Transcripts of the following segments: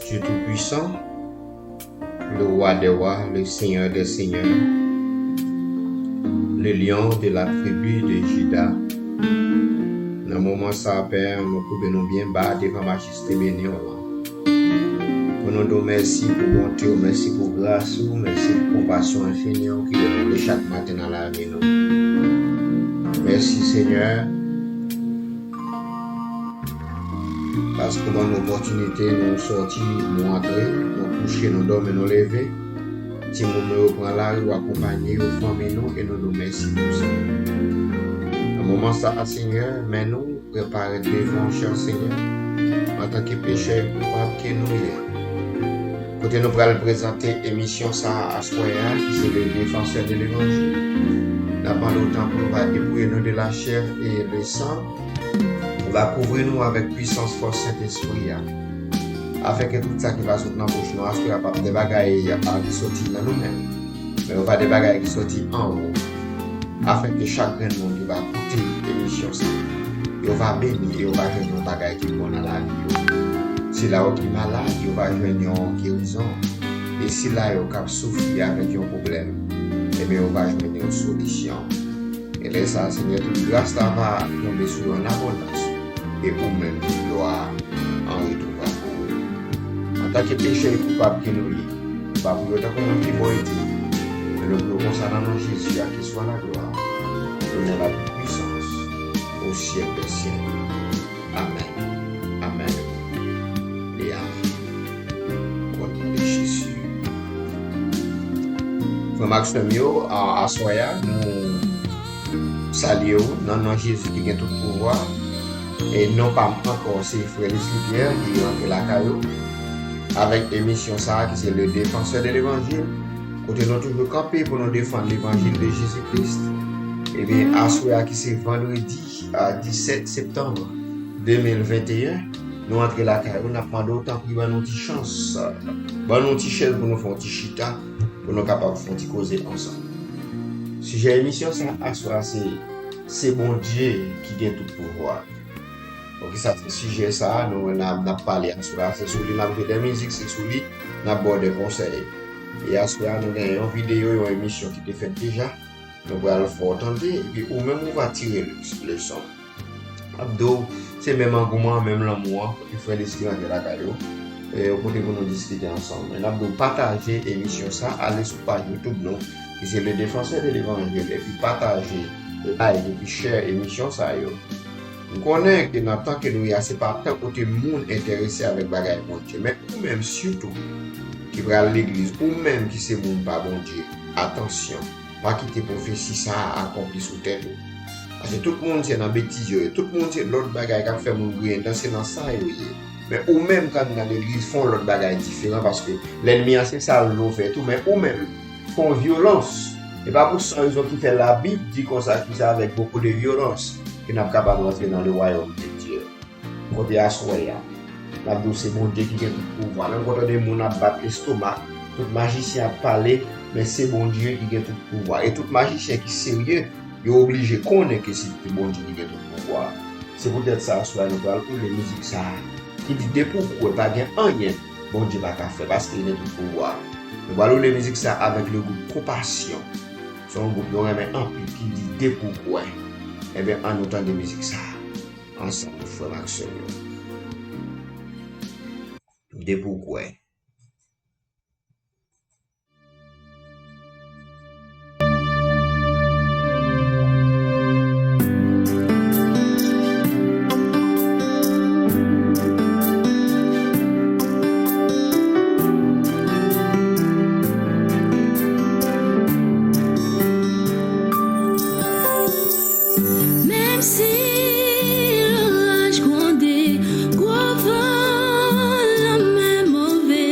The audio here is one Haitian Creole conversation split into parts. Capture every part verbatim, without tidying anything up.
Dieu Tout-Puissant, le Roi des rois, le Seigneur des seigneurs, le Lion de la tribu de Juda. Nan moman sa a, Pè, nou koube nou byen ba devan majeste beni w lan. Pou nou di w mèsi pou bonte w, mèsi pou gras ou, mèsi pou konpasyon enfini w ki renouble chak maten nan lavi nou. Mèsi, Senyè, paske w ban nou opòtinite, nou sòti, nou antre, nou kouche, nou dòmi, nou leve. Timoun nou yo pran lari, w akonpanye yo, fanmi nou, e nou di w mèsi pou sa. Nan moman sa a, Senyè, men nou preparèt devan w, chè Senyè, antanke pechè e koupab ke nou ye. Kote nou pral prezante emisyon sa a aswè a, ki se Le Défenseur de l'Évangile. N ap mande w tanpri w va depouye nou de la chair et le sang, ou va kouvri nou avèk pwisans fòs Sentespri a. Afenke tout sa ki va sot nan bouch nou aswè a p ap de bagay a ki soti nan nou menm, men yo va de bagay ki soti anwo. Afenke chak grenn moun ki va koute emisyon sa, yo va beni e yo va jwenn yon bagay ki bon nan lavi yo. Sila yo ki malad, yo va jwenn yon gerizon. E sila yo k ap soufri avèk yon pwoblèm, ebyen, yo va jwenn yon solisyon. E lè sa a, Senyè, tout gras la va tonbe sou yo an abondans. E ou menm, tout glwa an retou va pou ou. Antanke pechè e koupab ke nou ye, nou pa priye w tankou moun ki bon e diy, men nou priye w konsa nan non Jezi a, ke swa laglwa, lonè, la pwisans, o syèk dè syèk. Amèn. Amèn. E amèn. O non de Jezi. Frè m ak sè m yo, a, aswè a, nou salye w nan non Jezi ki gen tout pouvwa. E non pa m ankò, se frè Leslie Pierre ki rantre lakay ou avèk emisyon sa a ki se Le Défenseur de l'Évangile, kote nou toujou kanpe pou nou defann levanjil de Jezi Kris. Ebyen, aswè a ki se vandredi, a, disèt septanm de mil venteyen, nou antre lakay ou, n ap mande w tanpri ban nou ti chans, ban nou ti chèz pou nou fè yon ti chita, pou nou kapab fè yon ti koze ansanm. Sijè emisyon sa a aswè a se, se Bondye ki gen tout pouvwa. Donk, sa se sijè sa a, nou, n ap, n ap pale aswè a, se sou li n ap jwe de mizik, se sou li n ap ba w de konsèy. E aswè a, nou gen yon videyo, yon emisyon ki te fèt deja, nou pral fè w tande, epi ou menm ou va tire le-, leson. N ap di w, se menm angouman an, menm lanmou an, kote frè Leslie rantre lakay ou, e, kote pou nou diskite ansanm. E n ap di w pataje emisyon sa, ale sou paj YouTube nou, ki se Le Défenseur de l'Évangile, epi pataje, like, epi share emisyon sa yo. M konnen ke nan tan ke nou ye a, se pa tan kote moun enterese avèk bagay Bondye. Men ou menm sitou ki pral legliz, ou menm ki se moun pa Bondye, atansyon, pa kite pwofesi sa a akonpli sou tèt ou. Paske tout moun se nan betiz yo ye, tout moun se lòt bagay k ap fè moun griyen dan, se nan sa yo ye. Men ou menm k ap nan legliz, fè yon lòt bagay diferan, paske lènmi an se sa l vle w fè tou, men ou menm, fè yon vyolans. E pa pou san rezon ki fè Labib di konsa ki se avec beaucoup de violence ke n ap kapab rantre nan le royaume de Dieu. Kote aswè a, n ap di w se Bondye ki gen tout pouvwa. Menm kote de moun ap bat lestomak, tout majisyen ap pale, men se Bondye ki gen tout pouvwa. E tout majisyen ki serye, yo oblije konnen ke se Bondye ki gen tout pouvwa. Se poutèt sa, aswè a, nou pral koute mizik sa a, ki di, depi w kwè, pa gen anyen Bondye pa ka fè, paske li gen tout pouvwa. Nou pral koute mizik sa a avèk le groupe Compassion. Se yon gwoup nou renmen anpil ki di, depi w kwè. Ebyen, ann nou tande mizik sa a ansanm, frè m ak sè m yo. Depi w kwè. Menm si loraj gwonde, gwo van, lanmè move,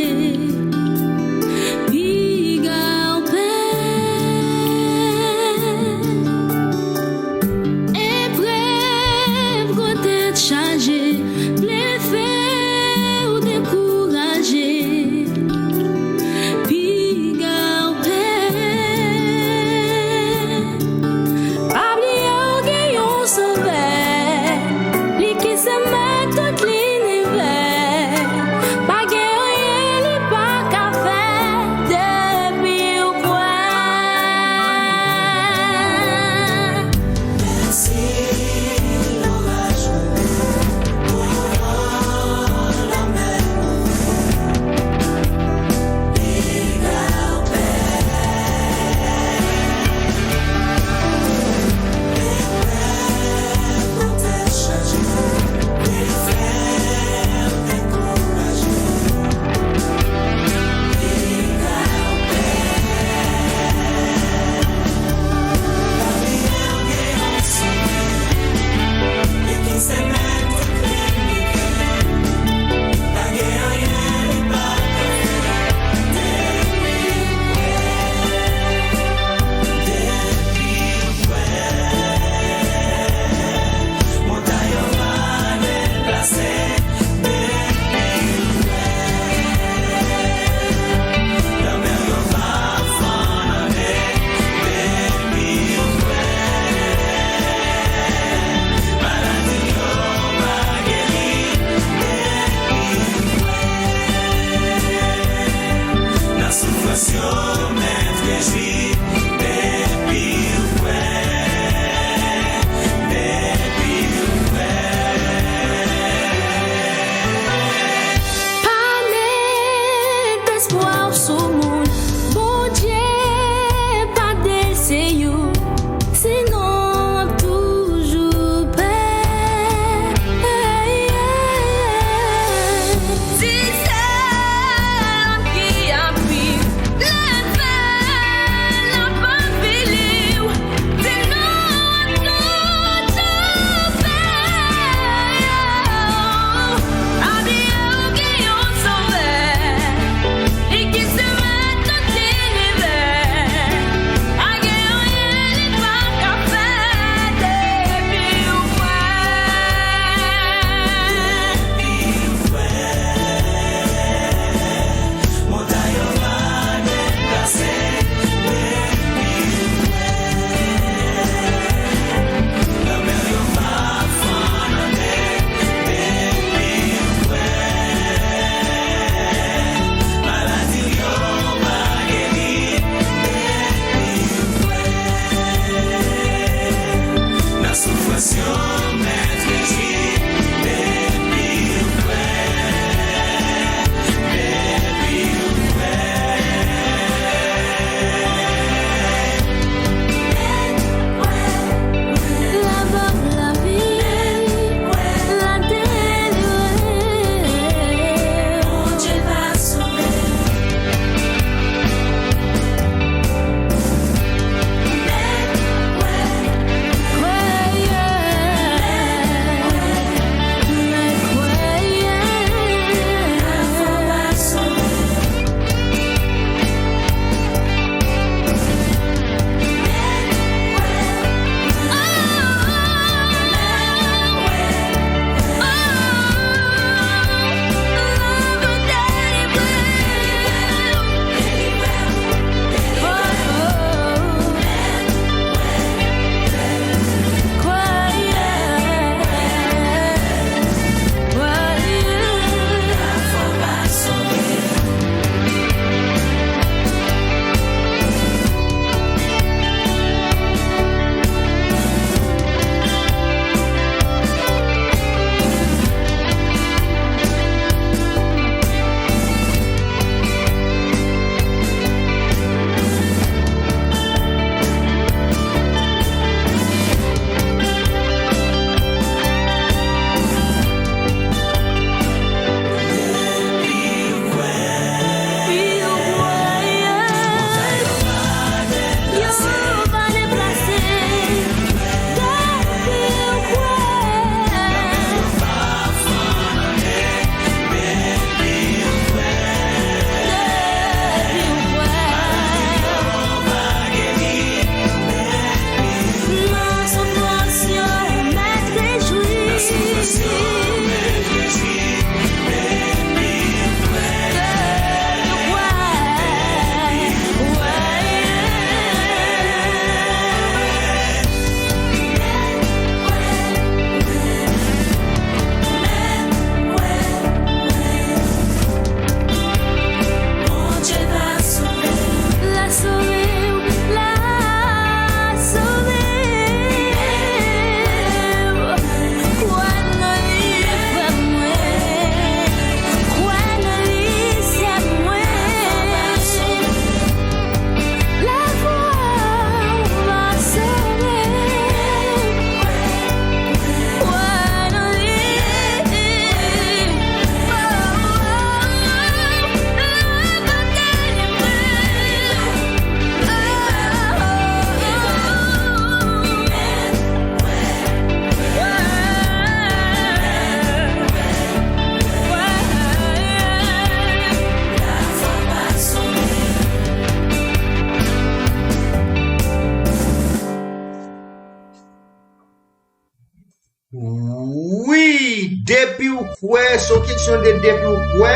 Depi w kwè, se yon kesyon de depi w kwè.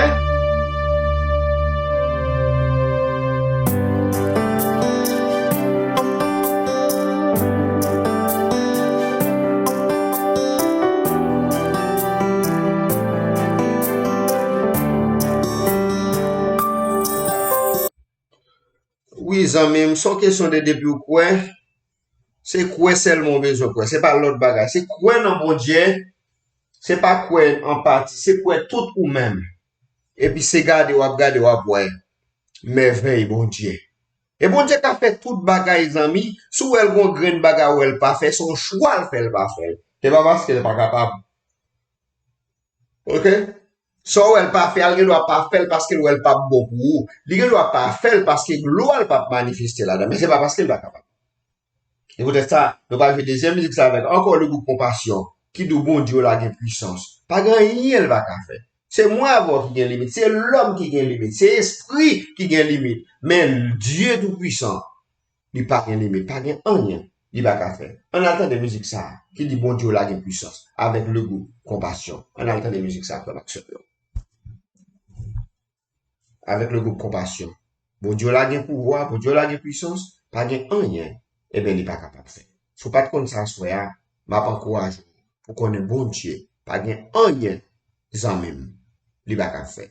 Wi, zanmi m, se yon kesyon de depi w kwè. Se kwè sèlman w bezwen kwè. Se pa lòt bagay. Se kwè nan Bondye. Se pa kwè an pati. Se kwè tout ou menm. Epi se gade w ap gade, w ap wè mèvèy Bondye. E Bondye ka fè tout bagay, zanmi. Si w wè l gon grenn bagay, w wè l pa fè, se yon chwa l fè l pa fè l. Se pa paske l pa kapab. Oke? Sa w wè l pa fè a, l gen dwa pa fè l paske l wè l p ap bon pou ou. Li gen dwa pa fè l paske glwa l p ap manifeste ladan, men se pa paske l pa kapab. E poutèt sa, nou pral jwe dezyèm mizik sa avèk ankò le gwoup Konpasyon, ki di w Bondye w la gen pwisans. Pa gen anyen l pa ka fè. Se mwen avè w ki gen limit, se lòm ki gen limit, se espri ki gen limit. Men Dye Toupwisan, li pa gen limit, pa gen anyen li pa ka fè. Ann al tande mizik sa a, ki di Bondye w la gen pwisans, avèk le gwoup Konpasyon. Ann al tande mizik sa a, frè m ak sè m yo. Avèk le gwoup Konpasyon. Bondye w la gen pouvwa, Bondye w la gen pwisans, pa gen anyen, ebyen, li pa kapab fè. Si w pa t konn sa aswè a, m ap ankouraje w pou konnen Bondye pa gen anyen, zanmi m, li pa ka fè.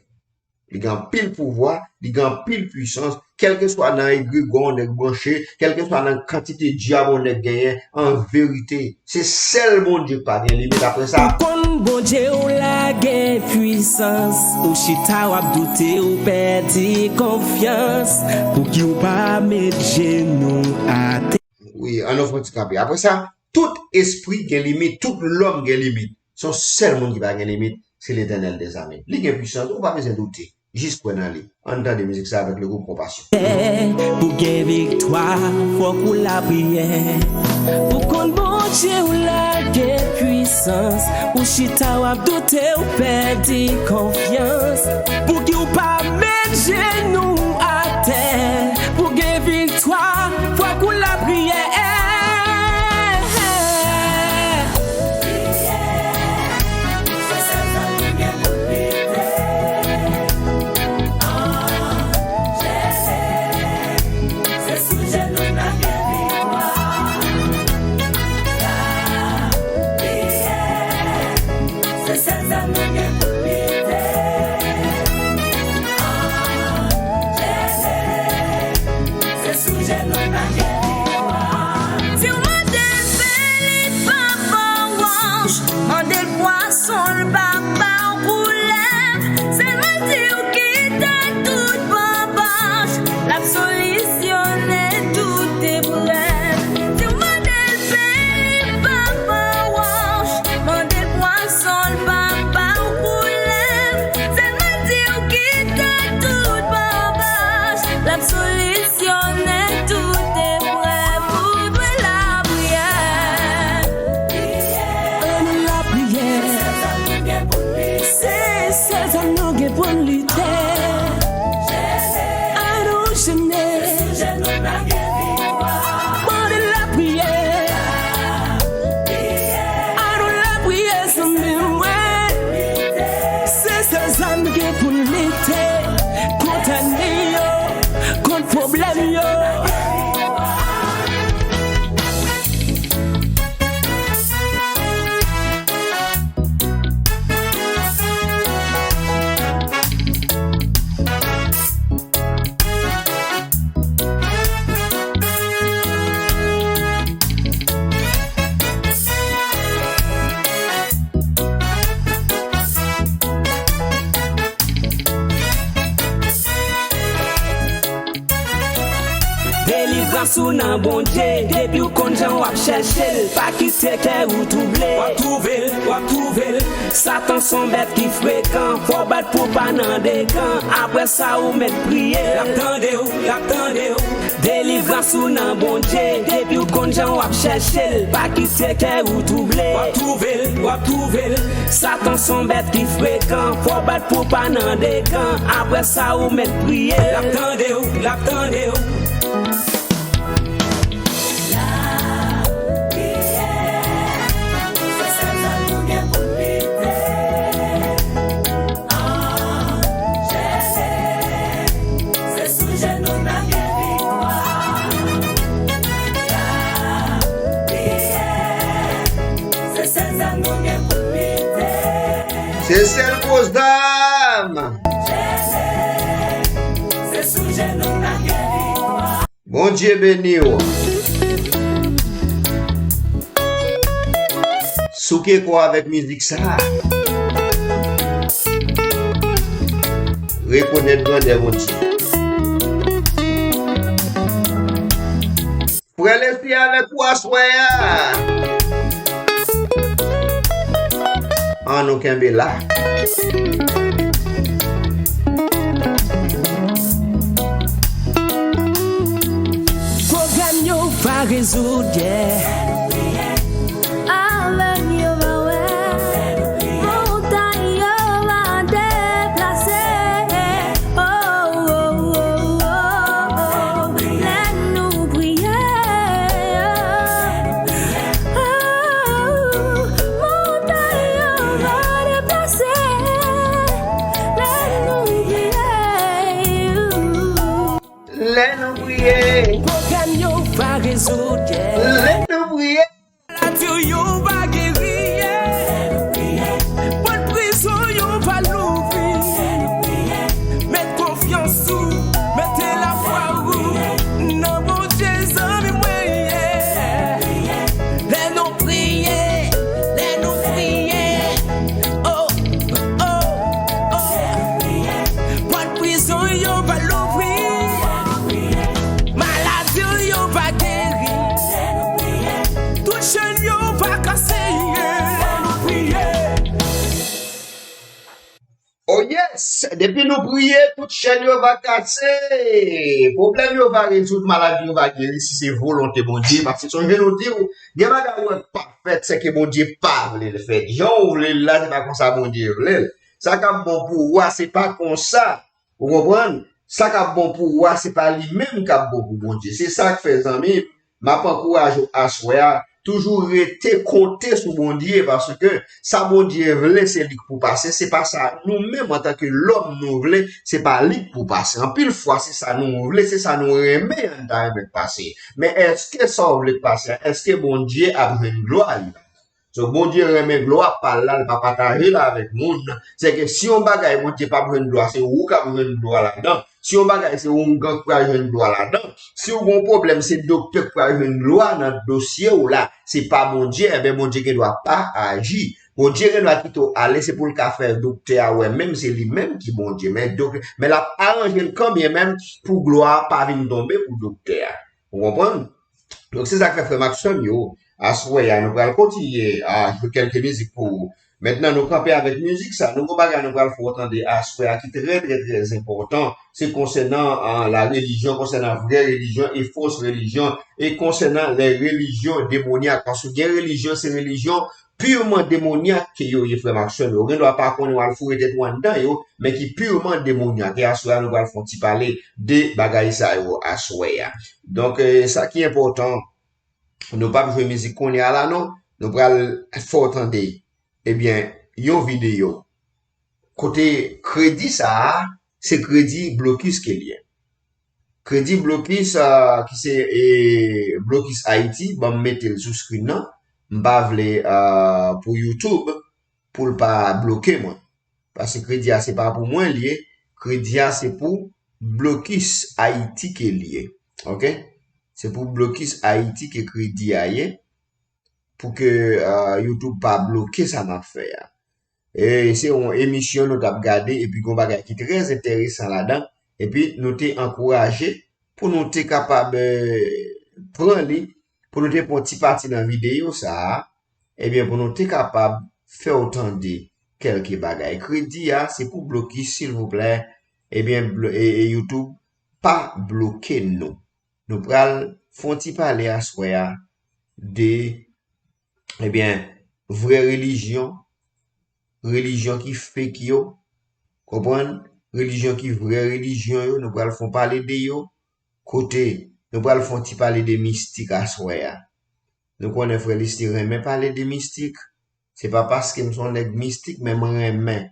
Li gen anpil pouvwa, li gen anpil pwisans, kèlkeswa nan egregwa yon nèg branche, kèlkeswa nan kantite djab yon nèg genyen, an verite, se sèl Bondye k pa gen limit. Apre sa, ou konn Bondye w la gen pwisans, ou chita w ap doute, ou pèdi konfyans, pouki w pa met jenou atè? Wi, ann nou fè yon ti kanpe. Apre sa, tout espri gen limit, tout lòm gen limit. Se yon sèl moun ki pa gen limit, se Letènèl dèzame. Li gen pwisans, ou pa bezwen doute. Jis kwè nan li. Ann tande mizik sa avèk le gwoup Konpasyon. Pou gen viktwa, fòk ou lapriyè. Pou konn Bondye w la gen pwisans, ou chita w ap doute, ou pèdi konfyans. Pouki w pa met jenou w atè? Pou gen viktwa, fòk ou lapriyè. Se sèl zam nou gen pou lite. Anjele, se sou jenou n ap gen viktwa. Si w mande l pen, li p ap ba w wòch. Mande l pwason, l p ap ba w koulèv. Sèlman di w kite tout banbòch. L ap solisyone tout eprèv. Si w mande l pen, li p ap ba w wòch. Mande l pwason, l p ap ba w koulèv. Sèlman di w kite tout banbòch. L ap solisyone tout eprèv. Ou dwe lapriyè. Ann lapriyè. Se sèl zam nou gen pou n lite. Ann nou jene. Mande lapriyè. Ann nou lapriyè, zanmi mwen. Se sèl zam nou gen pou n lite. Kont ènmi yo, kont pwoblèm yo. Delivrans ou nan Bondye, depi w konn jan w ap chèche l, pa kite kè ou twouble. W ap twouve l, w ap twouve l. Satan s on bèt ki frekan, fò w bat pou w pa nan dekan. Apre sa, ou mèt priye. L ap tande w, l ap tande w. Delivrans ou nan Bondye, depi w konn jan w ap chèche l, pa kite kè ou twouble. W ap twouve l, w ap twouve l. Satan s on bèt ki frekan, fò w bat pou w pa nan dekan. Apre sa, ou mèt priye. L ap tande w, l ap tande w. Lapriyè, se sèl zam nou gen pou lite. Se sèl koz dam. Bondye beni w. Souke kò avèk mizik sa. Rekonèt grandè Bondye. Frè Lesi avèk ou aswè a. An nou kenbe la. Pwoblèm yo pa rezoud, yeah. Avèg yo pa wè. Montay yo pa deplase. Oh, oh, oh, oh, oh. Lè nou priye. Oh, montay yo pa deplase. Lè nou priye. Lè nou priye. Pwoblèm yo pa rezoud, yeah. Lè nou priye. Maladi yo pa geri, yeah. Pòt prizon yo pa louvri. Met konfyans ou, mete lafwa ou nan Bondye, zanmi mwen, yeah. Lè nou priye, lè nou priye. Oh, oh, oh. Pòt prizon yo pa louvri. Maladi yo pa geri. Tout chèn yo pa kase. Lè nou priye. Oh yes! Depi nou priye, tout chèn yo va kase. Pwoblèm yo va rezoud, maladi yo va geri si se volonte Bondye. Paske sonje nou di w, gen bagay ou wè k pa fèt, se ke Bondye pa vle l fèt. Jan w vle l la, se pa konsa Bondye vle l. Sa k ap bon pou ou a, se pa konsa. Ou konprann? Sa k ap bon pou ou a, se pa li menm k ap bon pou Bondye. Se sa k fè, zanmi m, m ap ankouraje w aswè a, toujou rete konte sou Bondye, paske sa Bondye vle, se li k pou pase, se pa sa nou menm antanke lòm nou vle, se pa li k pou pase. Anpil fwa, se sa nou vle, se sa nou renmen, an ta renmen k pase. Men èske sa w vle k pase a, èske Bondye ap jwenn glwa li la? So, Bondye renmen glwa pa l la, li pa pataje l avèk moun. Se ke si yon bagay Bondye p ap jwenn glwa, se ou k ap jwenn glwa ladan. Si yon bagay se oungan k pral jwenn glwa ladan. Si w gen yon pwoblèm, se doktè k pral jwenn glwa nan dosye w la. Se pa Bondye, enben Bondye gen dwa pa aji. Bondye gen dwa kite w ale, se pou l ka fè doktè a wè menm, se li menm ki Bondye. Men, dok, men l ap aranje l kanmenm pou glwa a pa vin tonbe pou doktè a. Ou konprann? Donk, se sa k fè frè m ak sè m yo, aswè a, nou pral kontinye a jwe kèlke mizik pou ou. Mentnan, nou kanpe avèk mizik sa. Nou gon bagay nou pral fè w tande aswè a ki trè, trè, trè enpòtan. Se konsènan, a, la relijyon, konsènan vrè relijyon e fos relijyon, e konsènan les religions démoniaques. Paske gen relijyon, se relijyon piman demonyak ke yo ye, frè m ak sè m yo. Ou gen dwa pa konnen, w al foure tèt ou anndan yo, men ki piman demonyak. E aswè a, nou pral fè yon ti pale de bagay sa yo aswè a. Donk, eh, sa ki enpòtan, nou p ap jwe mizik kounye a la, non. Nou pral fè w tande, ebyen, yon videyo. Kote kredi sa a, se kredi blokis ke l ye. Kredi blokis, a, ki se, e, Blokis Ayiti, ban m mete l sou screen nan. M pa vle, a, pou YouTube, pou l pa bloke mwen. Paske kredi a se pa pou mwen l ye, kredi a se pou Blokis Ayiti ke l ye. Oke? Se pou Blokis Ayiti ke kredi a ye, pou ke, a, YouTube pa bloke sa m ap fè a. E se yon emisyon nou t ap gade, epi gon bagay ki trè enteresan ladan, epi nou te ankouraje pou nou te kapab, eh, pran li, pou nou te pran ti pati nan videyo sa a, ebyen, pou nou te kapab fè w tande kèlke bagay. Kredi a, se pou Blokis, silvouplè, ebyen, blo-, e, e YouTube, pa bloke nou. Nou pral fè yon ti pale aswè a de, ebyen, vrè relijyon, relijyon ki fake yo, konprann? Relijyon ki vrè relijyon yo, nou pral fè yon pale de yo, kote nou pral fè yon ti pale de mistik aswè a. Nou konnen frè Lisi renmen pale de mistik. Se pa paske m se yon nèg mistik, men mwen renmen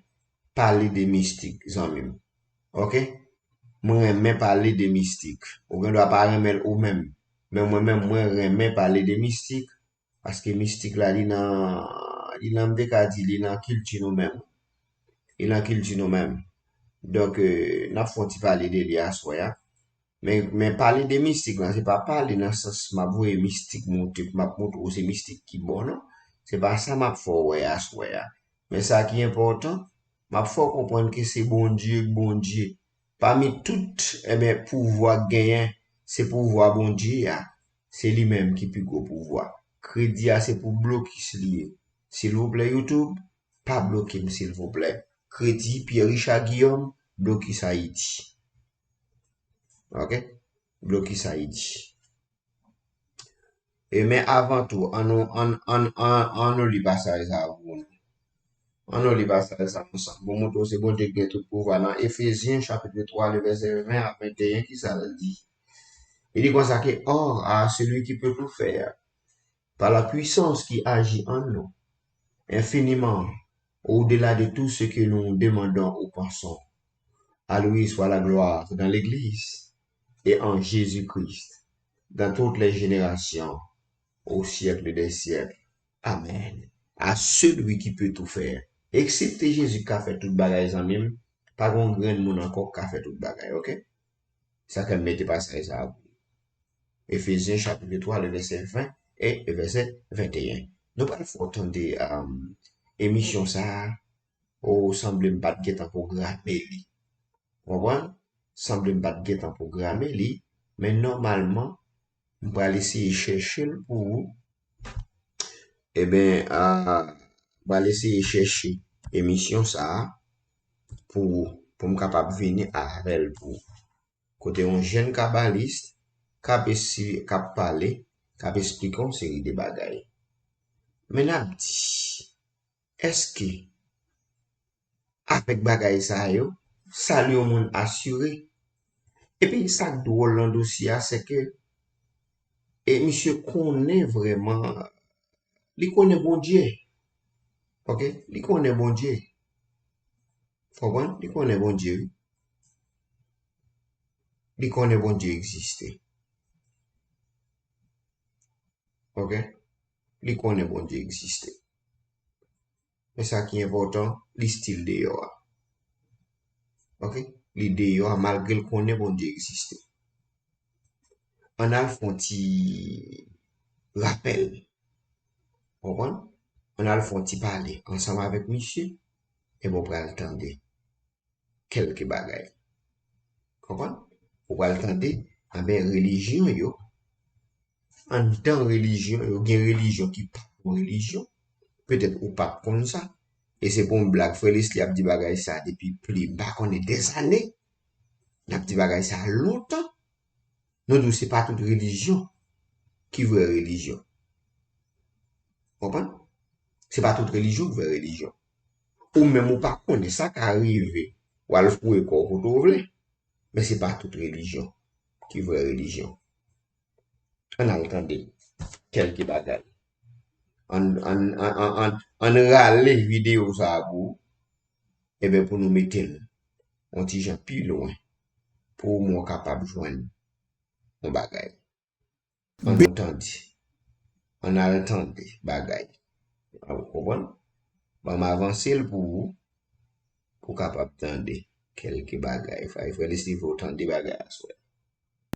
pale de mistik, zanmi m. Oke? Mwen renmen pale de mistik. Ou gen dwa pa renmen l ou menm. Men mwen menm, mwen renmen pale de mistik. Paske mistik la, li nan, li nan, m te ka di, li nan kilti nou menm. e nan kilti nou menm. Donk, eh, n ap fè yon ti pale de li aswè a. Men, men pale de mistik lan, se pa pale nan sans m ap voye mistik monte, m ap montre w se mistik ki bon, non. Se pa sa m ap fè w wè aswè a. Men sa ki enpòtan, m ap fè w konprann ke se Bondye k Bondye. Pami tout, enben, pouvwa k genyen, se pouvwa Bondye a. Se li menm ki pi gwo pouvwa. Kredi a se pou blokis li ye. Silvouplè, YouTube, pa bloke m, silvouplè. Kredi Pierre Richard Guillaume, blokis Ayiti. Ok? Blokis Ayiti. E men avan tou, ann nou, ann, ann, ann, ann nou li pasaj sa a pou nou. Ann nou li pasaj sa a ansanm. Pou montre w se Bondye ki gen tout pouvwa. Nan Efezyen, chapit twa, le vèsè ven a venteyen, ki sa l di? Li di konsa ke, Or à celui qui peut tout faire, par la puissance qui agit en nous, infiniment au-delà de tout ce que nous demandons ou pensons. À lui soit la gloire dans l'Église et en Jésus-Christ, dans toutes les générations, au siècle des siècles. Amen. À celui qui peut tout faire. Eksepte Jezi k ka fè tout bagay, zanmi m, pa gen yon grenn moun ankò k ka fè tout bagay, ok? Sa fè m mete pasaj sa a pou ou. Efezyen chapit twa, le vèsè ven e le vèsè venteyen. Nou pral fè w tande, um, emisyon sa a. O, sanble m pa t gentan pwograme li. Ou konprann? Sanble m pa t gentan pwograme li, men nòmalman, m pral eseye chèche l pou ou. Eben, a, m pral eseye chèche emisyon sa a pou ou, pou m kapab vini avè l pou ou. Kote yon jèn kabalis k ap esi-, k ap pale, k ap esplike yon seri de bagay. Men n ap di, èske avèk bagay sa yo, sali yon moun asire? Epi sa k dwòl nan dosye a, se ke, e misye konnen vrèman, li konnen Bondye. Ok? Li konnen Bondye. Konprann? Li konnen Bondye, wi. Li konnen Bondye egziste. Ok? Li konnen Bondye egziste. Men sa ki enpòtan, li still deyò a. Ok? Li deyò a malgre l konnen Bondye egziste. Ann al fè yon ti rapèl. Konprann? Ann al fè yon ti pale ansanm avèk misye. Epi w pral tande kèlke bagay. Konprann? Ou pral tande, anben, relijyon yo, anndan relijyon yo, gen relijyon ki pa yon relijyon. Petèt ou pa t konn sa. E se pa yon blag. Frè Leslie ap di bagay sa depi pli, m pa konnen, dèzane. N ap di bagay sa lontan. Nou di w se pa tout relijyon ki vrè relijyon. Konprann? Se pa tout relijyon ki vrè relijyon. Ou menm ou pa konnen, sa ka rive. W al foure kò w kote w vle. Men se pa tout relijyon ki vrè relijyon. Ann al tande kèlke bagay. Ann, ann, ann, ann, ann, ann rale videyo sa a pou ou. Enben, pou nou mete l yon ti jan pi lwen, pou omwen w kapab jwenn yon bagay. Ann nou tande. Ann al tande bagay. Ou konprann? Ban m avanse l pou ou, pou w kapab tande kèlke bagay. Frè, frè Leslie fè w tande bagay aswè.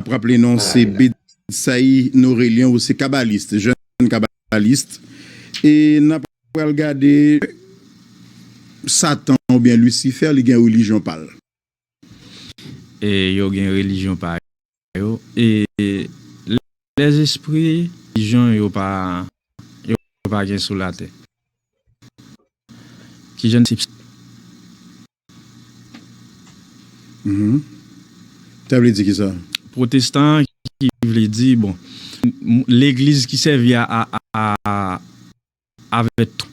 N ap raple non, se Betsay Norelian, ou se kabalis, jèn kabalis. E n ap pral gade Satan oubyen Lisifè, li gen relijyon pa l. E yo gen relijyon pa yo. E lèzespri, relijyon yo pa, yo pa gen sou latè. Kijan se Mhm. Sa vle di ki sa? Pwotestan ki vle di, bon, m-, legliz ki sèvi a, a, a, a, avè tou.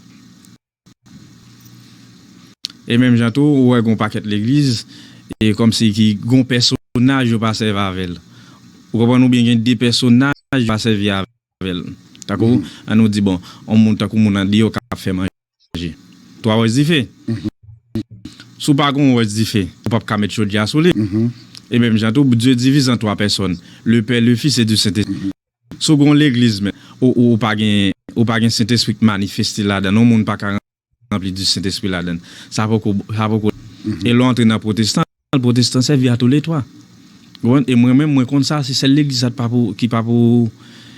E menm jan tou, ou wè gon pakèt legliz, e kòmsi ki gon pèsonaj yo pa sèvi avè l. Ou konprann, oubyen gen de pèsonaj yo pa sèvi avè l. Tako, mhm, ann nou di, bon, yon moun tankou moun andeyò k ap fè manje. Twa wòch dife. Mhm. Si w pa gen yon wòch dife, ou p ap ka met chodyè a sou li. Mhm. E menm jan tou, Dye divize an twa pèsòn, le Pè, le Fis e du Sentespri. Mhm. Si w gen yon legliz, men, ou, ou, ou pa gen, ou pa gen Sentespri k manifeste ladan l, yon moun pa ka ranpli di Sentespri ladan l. Sa poko, sa poko. E lè w antre nan pwotestan, pwotestan sèvi a toulètwa. Ou konprann? E mwen menm, mwen konn sa, se sèl legliz sa pa pou, ki pa pou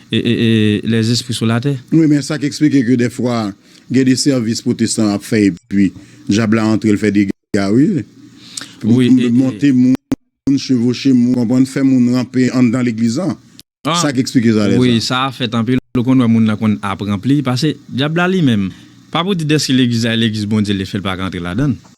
e, e, e, lèzespri sou latè. Wi, men sa k eksplike ke dèfwa, gen de sèvis pwotestan ap fè, epi dyab la antre, l fè dega, wi. Wi, e, e, monte moun, chevauche moun, konprann, fè moun ranpe anndan legliz lan. Ah, sa k eksplike sa, lè wi, sa. Sa fèt anpil. Ou konn wè moun nan konn ap ranpli. Paske dyab la li menm, pa pou di dèske legliz la, legliz Bondye, li fè l pa ka antre ladan l.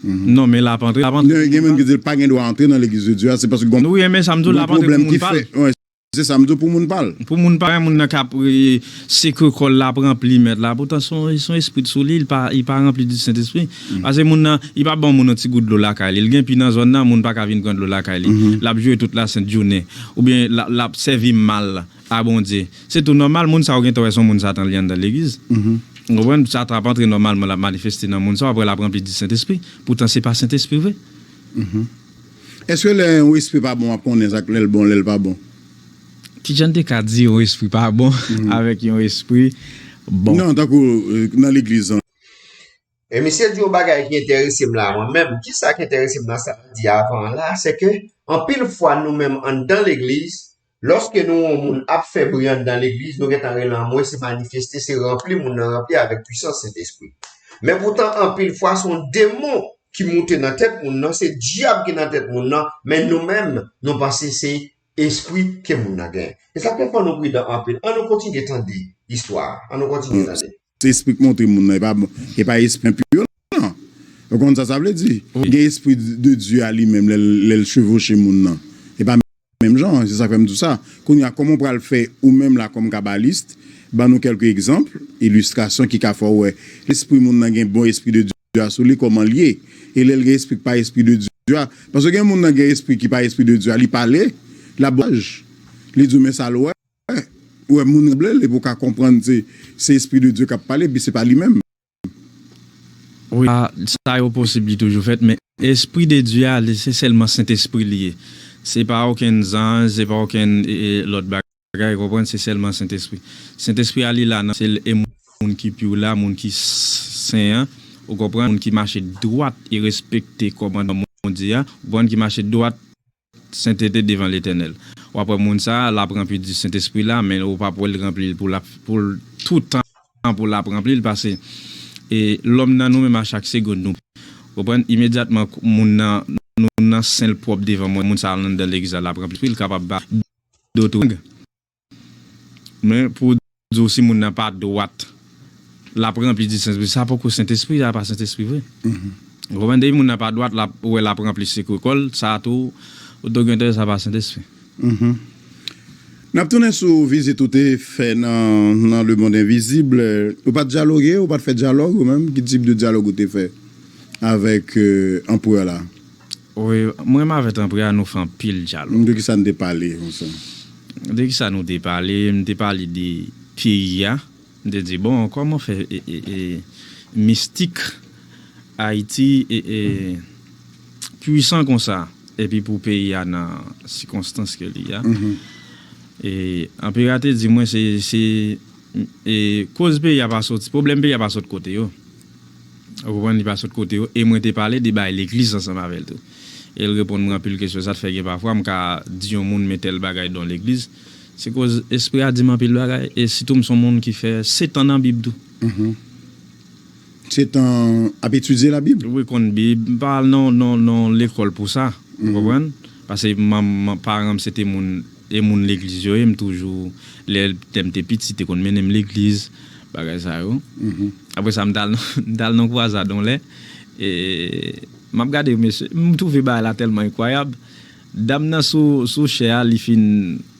Non, men l ap antre, l ap antre. Non, gen moun ki di l pa gen dwa antre nan legliz de Dye a, se paske gon, wi, men sa m di w, l ap antre pou moun pa l. Wi, se sa m di w, pou moun pa l. Pou moun pa l, moun nan k ap, e, sekwe kò l, l ap ranpli mèt la. Poutan, se yon, se yon espri sou li, li pa, li pa ranpli di Sentespri. Paske moun nan, li pa ban moun yon ti gout dlo lakay li. Li gen pi nan zòn nan, moun pa ka vin pran dlo lakay li. L ap jwe tout lasent jounen. Oubyen l ap, l ap sèvi mal a Bondye. Se tou nòmal, moun sa yo gentan wè se yon moun Satan li anndan legliz. Ou konprann? Satan ap antre nòmalman, l ap manifeste nan moun sa yo, apre l ap ranpli di Sentespri. Poutan se pa Sentespri vre. Èske lè yon espri pa bon, w ap konnen sa k lè l bon, lè l pa bon? Kijan n te ka di yon espri pa bon avèk yon espri bon? Non, tankou, e, nan legliz lan. E misye di yon bagay ki enterese m la, mwen menm. Kisa ki enterese m nan sa l di avan an la, se ke anpil fwa nou menm anndan legliz, lòske nou wè yon moun ap fè bri anndan legliz, nou gentan rele anmwe, se manifeste, se ranpli, moun nan ranpli avèk pwisans Sentespri. Men poutan, anpil fwa, se yon demon ki moute nan tèt moun nan, se dyab ki nan tèt moun nan, men nou menm, nou panse se espri ke moun nan genyen. E sa k fè fò nou pridan anpil. An nou kontinye tande istwa a. An nou kontinye tande. Se espri k montre moun nan, e pa, e pa espri enpi yo, non. Ou konn sa sa vle di? Wi. Gen espri de Dye a li menm, lè l, lè l chevauche moun nan. E pa menm jan, se sa k fè m di w sa. Kounye a, kòman w pral fè, ou menm la, kòm kabalis, ban nou kèlke egzanp, ilistrasyon ki ka fè w wè lespri moun nan gen bon espri de Dye a sou li, kòman l ye? E lè l gen espri k pa espri de Dye a, paske gen moun nan gen espri ki pa espri de Dye a, li pale, l ap bwaj, li di w men sa l wè, ou wè moun ranble l, epi w ka konprann se, se espri de Dye k ap pale, epi se pa li menm. Wi, sa, sa yo posib li toujou fèt, men espri de Dye a, li, se sèlman Sentespri li ye. Se pa okenn zanj, se pa okenn, e, e, lòt bagay, ou konprann, se sèlman Sentespri. Sentespri a li la nan, se l, e moun ki pi la, moun ki s-, sen an, ou konprann, moun ki mache dwat e respekte kòmandman Bondye a, ou konprann, ki mache dwat sentete devan Letènèl. W ap wè moun sa a, l ap ranpli di Sentespri la, men ou p ap wè l ranpli l pou l ap, pou l toutan pou l ap ranpli l, paske, e, lòm nan nou menm a chak segonn nou, konprann, imedyatman moun nan, nou nan sen l pwòp devan moun, moun sa a anndan legliz la, l ap ranpli, l kapab ba dotrin. Men pou w di w si moun nan pa dwat, l ap ranpli di Sentespri, sa poko Sentespri, sa pa Sentespri vre. Ou konprann? Depi moun nan pa dwat, l ap, ou wè l ap ranpli sekwe kò l, sa tou, ou t gen tèt sa pa Sentespri. N ap tounen sou vizit ou te fè nan, nan Le Monde Invisible. Ou pa t dyaloge, ou pa t fè dyalòg, ou menm? Ki tip de dyalòg ou te fè avèk, e, anperè la? Wi, mwen menm avèk anperè a, nou fè anpil dyalòg. De ki sa n te pale, konsa? De ki sa nou te pale? M te pale de peyi a. M te di, bon, kòman fè, e, e, e, mistik Ayiti, e, e, pwisan konsa, epi pou peyi a nan sikonstans ke li a. E anperè a te di mwen, se, se, e, koz peyi a pa soti, pwoblèm peyi a pa sot kote yo. Ou konprann, li pa sot kote yo. E mwen te pale de bay legliz ansanm avè l tou. E l reponn mwen anpil kesyon. Sa t fè gen pafwa m ka di yon moun men tèl bagay don legliz. Se koz espri a di m anpil bagay. E sitou m se yon moun ki fè sèt an nan Bib tou. Sèt an ap etidye Labib? Wi, konn Bib. M pa al nan, nan, nan lekòl pou sa. Ou konprann? Paske manm, paran m se te moun, e moun legliz yo ye, m toujou, lè, lè m te piti, te konn mennen m legliz, bagay sa yo. Apre sa, m t al, m t al nan kwazad yon lè, e m ap gade, mesye, m twouve bagay la tèlman enkwayab. Dam nan sou, sou chè a, li fin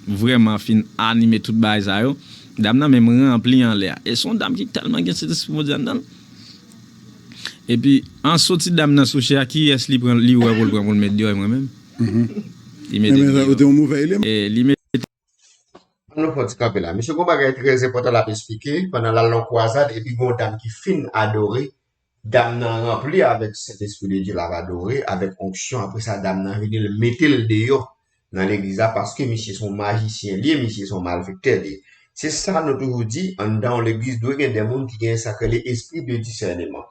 vrèman fin anime tout bagay sa yo. Dam nan menm ranpli anlè a. E se yon dam ki tèlman gen Sentespri Bondye anndan l. Epi, an soti dam nan sou chè a, kiyès li pran, li wè pou l pran pou l met deyò, e mwen menm. Li mete deyò. Ou te yon movè eleman. E li mete. Ann nou fè yon ti kanpe la. Mesye, gon bagay trè enpòtan l ap esplike pandan l al nan kwazad, epi gon dam ki fin adore. Dam nan ranpli avèk Sentespri de Dye, l ap adore avèk onksyon. Apre sa, dam nan vini, l mete l deyò nan legliz la, paske misye se yon majisyen li ye, misye se yon malfektè li ye. Se sa nou toujou di, anndan yon legliz dwe gen de moun ki gen sa k rele espri de disèneman.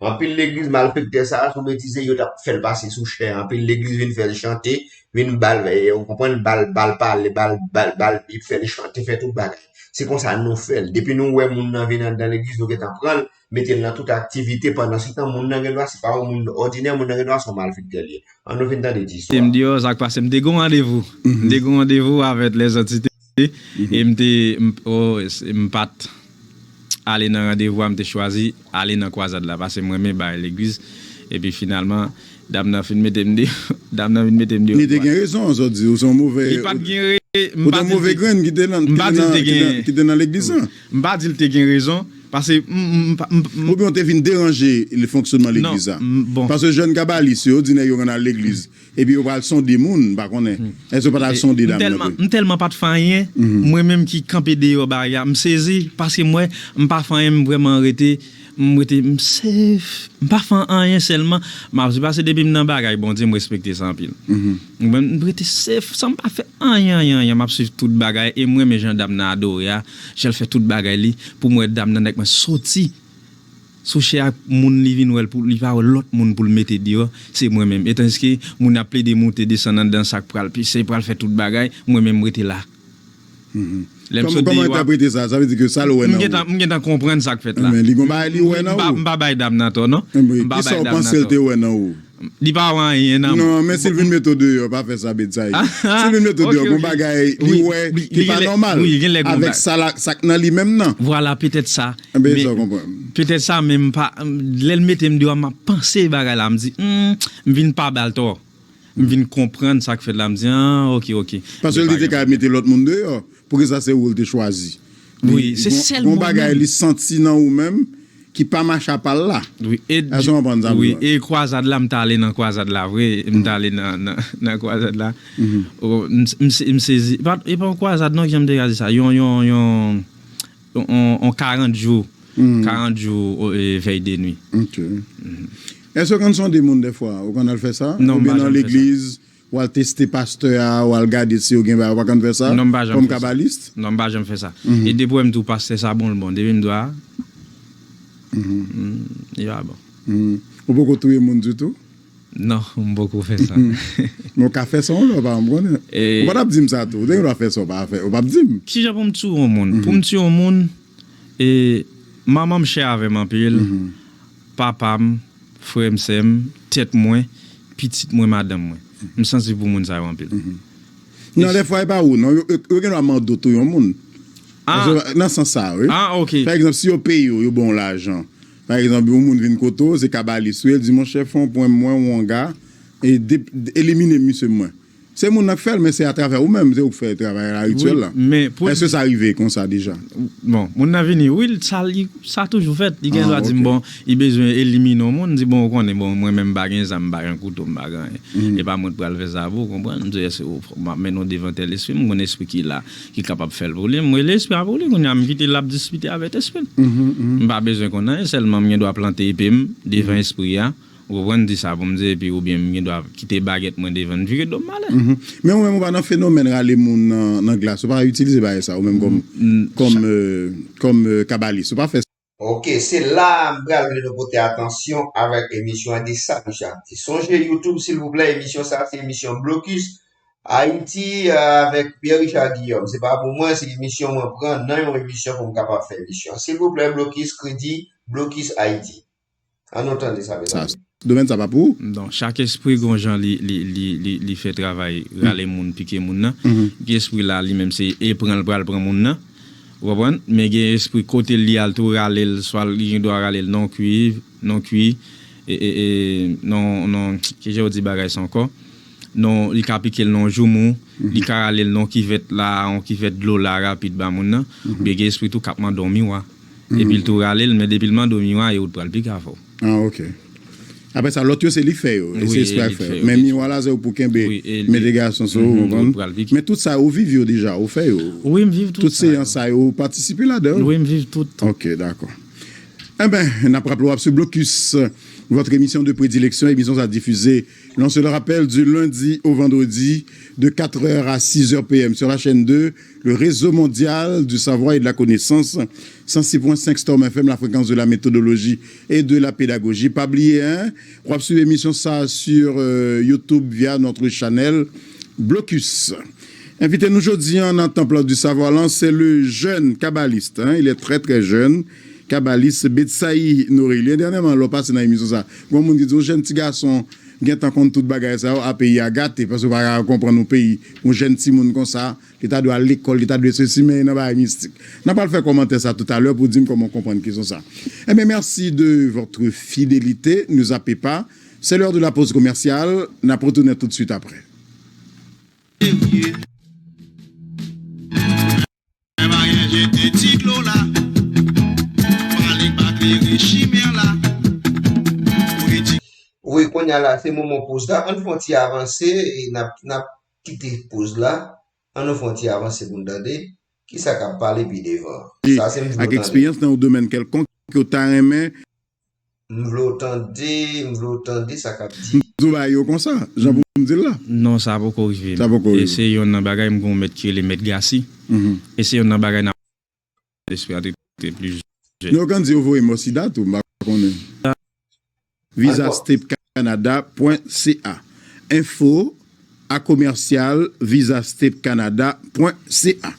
Anpil legliz malfektè sa a, sou betize yo t ap fè l pase sou chè. Anpil legliz vin fè l chante, vin ba l, eh, ou konprann, ba l, ba l pale, ba l, ba l, ba l, fè l chante, fè tout bagay. Se konsa nou fè l. Depi nou wè moun nan vin anndan legliz, nou gentan pran l, mete l nan tout aktivite. Pandansetan, moun nan gen dwa, se pa yon moun òdinè, moun nan gen dwa se yon malfektè li ye. An nou vin tande ti istwa. M deyò, sa k pase, m te gen yon randevou. M te gen yon randevou avèk lèzantite. E m te, m, oh, m pa t ale nan randevou a, m te chwazi ale nan kwazad la, paske m renmen bay legliz. Epi finalman, dam nan fin mete m deyò. Dam nan fin mete m deyò. Li te gen rezon, sa w di, ou se yon move, li pa t gen re-, m pa di l te, grenn ki te nan, m pa di l te gen, ki te nan legliz la. M pa di l te gen rezon, paske m, m, m, m, oubyen w te vin deranje le fonksyonman legliz la. Non, m, bon. Paske jèn kabalis yo, di nèg yo konn al legliz. Epi yo pral sonde moun, m pa konnen. Èske yo pa t al sonde dam nan tou? M tèlman pa t fè anyen, mwen menm ki kanpe deyò bagay la, m sezi, paske m wè, m pa fè anyen, m vrèman rete, m rete, m safe, m pa fè anyen sèlman, m ap di, paske depi m nan bagay Bondye, m respekte sa anpil. Mwen, m rete safe, san m pa fè anyen, anyen, anyen, m ap swiv tout bagay, e m renmen jan dam nan adore a, jan l fè tout bagay li, pou m wè dam nan nèk mwen soti sou chè ak moun li vin wè l pou li pa wè lòt moun pou l mete deyò, se mwen menm. E tandiske moun ap plede moute desann anndan sa k pral pise, pral fè tout bagay, mwen menm m rete la. Lè m sot deyò a, kòman w entèprete sa? Sa vle di ke sa l wè nan ou? M gentan, m gentan konprann sa k fèt la. Men li gon bagay li wè nan ou. M pa, m pa bay dam nan tò, non. M pa bay dam nan tò. Kisa w panse l te wè nan ou? Li pa wè anyen nan mwen. Non, men si l vin mete w deyò, pa fè sa, Betsayi. Si l vin mete w deyò, gon bagay li wè ki pa nòmal avèk sa la, sa k nan li menm nan. Vwala, petèt sa. Petèt sa, men m pa, lè l mete m deyò, m ap panse bagay la, m di, hmm, m vin pa ba l tò. M vin konprann sa k fèt la, m di, ah, ok, ok. Paske li te ka mete lòt moun deyò. Poukisa se ou l te chwazi? Wi, se sèl mwen menm. Gon bagay li santi nan ou menm ki pa mache apa l la. Wi, e kwazad la, m t ale nan kwazad la vre, m t ale nan, nan, nan kwazad la. M, m, m sezi. E pa yon kwazad non, kijan m te ka di sa? Yon, yon, yon, yon, yon karant jou, karant jou, e, vèy de nwi. Ok. Èske w konn sonde moun dèfwa? Ou konn al fè sa? Non, m pa janm fè sa. Oubyen nan legliz, w al teste pastè a, w al gade si yo gen bagay, ou pa konn fè sa? Non, m pa janm fè sa. Kòm kabalis? Non, m pa janm fè sa. E depi w wè m di w pastè sa bon, l bon. Depi m di w a, li pa bon. Ou poko touye moun ditou? Non, m poko fè sa. Men w ka fè sa yon lè, ou pa janm konnen. Ou pa t ap di m sa tou. Ou te gen dwa fè sa, ou pa fè, ou p ap di m. Kijan pou m tiye yon moun? Pou m tiye yon moun, e, manman m chè avè m anpil, papa m, frè m, sè m, tèt mwen, pitit mwen, madanm mwen. M sansib pou moun sa yo anpil. Non, dèfwa e pa ou, non. Yo, yo, yo gen dwa mande w touye yon moun. Ah. Nan sans sa, wi. Ah, ok. Pa egzanp, si yo peye w, yo ba w lajan. Pa egzanp, yon moun vin kote w, se kabalis ou ye, l di, monchè, fè yon pwen mwen, yon wanga, e de-, elimine misye mwen. Se moun nan k fè l, men se atravè ou menm, se ou k fè travay la, rityèl la. Èske sa rive konsa deja? Bon, moun nan vini, wi, sa li, sa toujou fèt. Li gen dwa di m, bon, li bezwen elimine yon moun, m di, bon, ou konnen, bon, mwen menm m pa gen zam, m pa gen kouto, m pa gen anyen. E pa mwen k pral fè sa pou ou, konprann? M di, èske ou, m ap mennen w devan tèl espri, m konn espri ki la, ki kapab fè l pou li. M rele espri a pou li, kounye a m kite l ap diskite avèk espri l. M pa bezwen konn anyen, sèlman m gen dwa plante epe m devan espri a. Ou konprann, di sa pou m di, epi oubyen m gen dwa kite bagèt mwen devan l, vire do m ale. Men ou menm, ou pa nan fenomèn rale moun nan, nan glas, ou pa itilize bagay sa, ou menm kòm, kòm, e, kòm, e, kabalis, ou pa fè sa. Ok, se la a m pral vle nou pote atansyon avèk emisyon an de sa, mesye ap di. Sonje YouTube, silvouplè, emisyon sa a, se emisyon Blokis Ayiti, e, avèk Pierre Richard Guillaume. Se pa pou mwen, se emisyon mwen pran nan yon emisyon pou m kapab fè emisyon an. Silvouplè, Blokis, kredi, Blokis Ayiti. An nou tande sa, mezanmi. Domèn sa pa pou ou? Non, chak espri gon jan li, li, li, li, li fè travay rale moun, pike moun nan. Gen espri la, li menm, se e pran l pral pran moun nan. Ou konprann? Men gen espri kote li al tou rale l, swa li gen dwa rale l non kwi, non kwi, e, e, e, non, non, kijan yo di bagay sa ankò? Non, li ka pike l nan joumou, li ka rale l nan kivèt la, yon kivèt dlo la rapid ba moun nan. Oubyen gen espri tou k ap mande w miwa. Epi l tou rale l, men depi l mande w miwa, e ou t pral pike avè w. Ah, ok. Apre sa, lòt yo se li k fè yo, e se espri a k fè yo. Men miwa la, se ou pou kenbe, mete gason sou ou, ou konprann? Men tout sa, ou viv yo deja, ou fè yo. Wi, m viv tout sa yo. Tout seyans sa yo, ou patisipe ladan yo? Wi, m viv tout. Ok, dakò. Enben, n ap raple w ap sou Blocus, votre émission de prédilection. Émission sa diffusée, on se le rappelle, du lundi au vendredi de quatre heures à six heures P M sur la chaîne deux, le réseau mondial du savoir et de la connaissance, cent six point cinq Storm F M, la fréquence de la méthodologie et de la pédagogie. Pa bliye, hein, w ap swiv emisyon sa sur euh, YouTube via notre channel Blocus. Envite nou jodi an nan Temple du Savoir lan, c'est le jeune kabbaliste, hein, il est très très jeune, kabbaliste Betsaï Norélien. Dènyèman, lè w pase nan emisyon sa, gon moun ki di yon jèn ti gason gentan konn tout bagay sa yo, a peyi a gate, paske w pa ka konprann yon peyi, yon jèn timoun konsa, li ta dwe al lekòl, li ta dwe sesi, men nan bagay mistik. N a pral fè kòmantè sa toutalè pou di m kòman w konprann kesyon sa. Enben, merci de votre fidélité, ne zappez pas. C'est l'heure de la pause commerciale, n ap retounen tout de suite après. Jete ti dlo la, pale pa klere chimè la. Politik. Wi, kounye a la, se moman poz la. Ann fè yon ti avanse, e n ap, n ap kite poz la. Ann nou fè yon ti avanse pou n tande kisa k ap pale pi devan. Sa se m vle w tande. Ak eksperyans nan yon domèn kèlkonk ke w ta renmen M vle w tande, m vle w tande sa k ap di. M di w bagay yo konsa, jan pou m di l la. Non, sa poko rive m. Sa poko rive. E se yonn nan bagay m gen yon mèt ki rele Mèt Gasi. Mhm. E se yonn nan bagay n ap espere trete plizyè. Yo konn di yo voye m yon sida tou, m pa konnen. Visa step canada point c a. Info a commercial visa step canada point c a.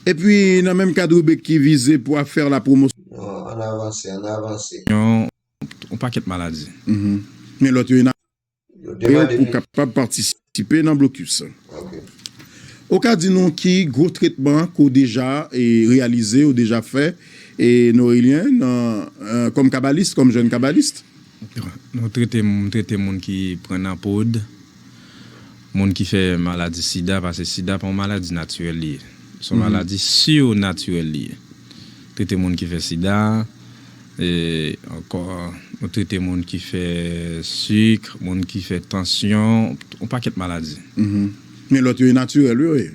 Epi, nan menm kad ribrik ki vize pou ap fè la pwomosyon. Non, ann avanse, ann avanse. Yon, yon pakèt maladi. Mhm. Men lòt yo, yo te mande pou kapab patisipe nan blokis. Ok. Ou ka di nou ki gwo tretman ke w deja e, reyalize, ou deja fè, e, Norélien, nan, e, kòm kabalis, kòm jèn kabalis? Nou trete, m trete moun ki pran nan pod, moun ki fè maladi sida, paske sida pa yon maladi natirèl li ye. Se yon maladi sirnatirèl li ye. Trete moun ki fè sida, e ankò, nou trete moun ki fè sik, moun ki fè tansyon, yon pakèt maladi. Mhm. Men lòt yo e natirèl, wi, wi.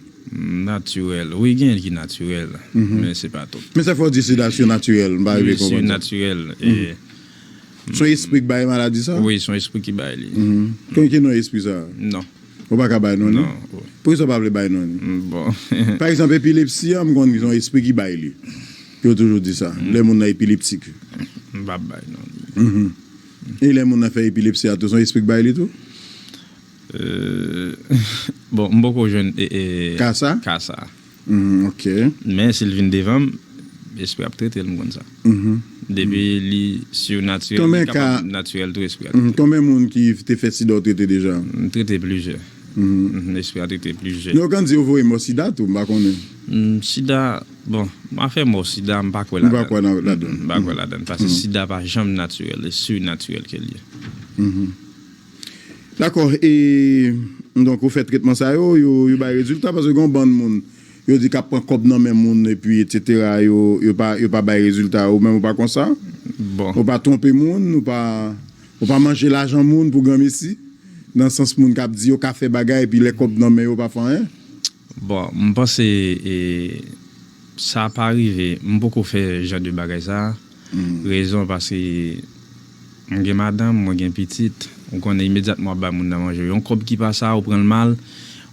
Natirèl. Wi, gen ki natirèl, men se pa tout. Men sa fè w di sida sirnatirèl, m pa rive konprann sa. Sirnatirèl, e Se yon espri ki bay maladi sa? Wi, se yon espri ki bay li. Mhm. Konn ki non espri sa? Non. Ou pa ka bay non li? Non, wi. Poukisa w pa vle bay non li? Mm, bon. Pa egzanp, epilepsi a, m konn se yon espri ki bay li. Yo toujou di sa. Lè moun nan epileptik. M p ap bay non li. Mhm. E lè moun nan fè epilepsi a tou, se yon espri ki bay li tou? Euh, bon, m poko jwenn, e, e, ka sa? Ka sa. Mm, ok. Men si l vin devan m, espri ap trete l, m konn sa. Mhm. Depi li sirnatirèl, li kapab natirèl tou, espri ap trete l. Konbyen moun ki te fè sida w trete deja? M trete plizyè. Mhm. Mhm, espri ap trete plizyè. Yo konn di yo voye m yon sida tou, m pa konnen. Mm, sida, bon, afè mò sida, m pa kwè ladan. M pa kwè nan, ladan. Mm, m pa kwè ladan. Paske sida pa janm natirèl, e sirnatirèl ke l ye. Mhm. Dakò, e, donk, ou fè tretman sa yo, yo, yo bay rezilta, paske gen yon bann moun, yo di k ap pran kòb nan men moun, epi, etsetera, yo, yo pa, yo pa bay rezilta, ou menm ou pa konsa? Bon. Ou pa twonpe moun, ou pa, ou pa manje lajan moun pou granmesi, nan sans moun k ap di yo ka fè bagay, epi lè kòb nan men yo pa fè anyen? Bon, m panse, e, sa pa rive, m poko fè jan de bagay sa. Mm. Rezon paske m gen madanm, mwen gen pitit. Ou konnen imedyatman w ap bay moun nan manje. Yon kòb ki pa sa, ou pran l mal,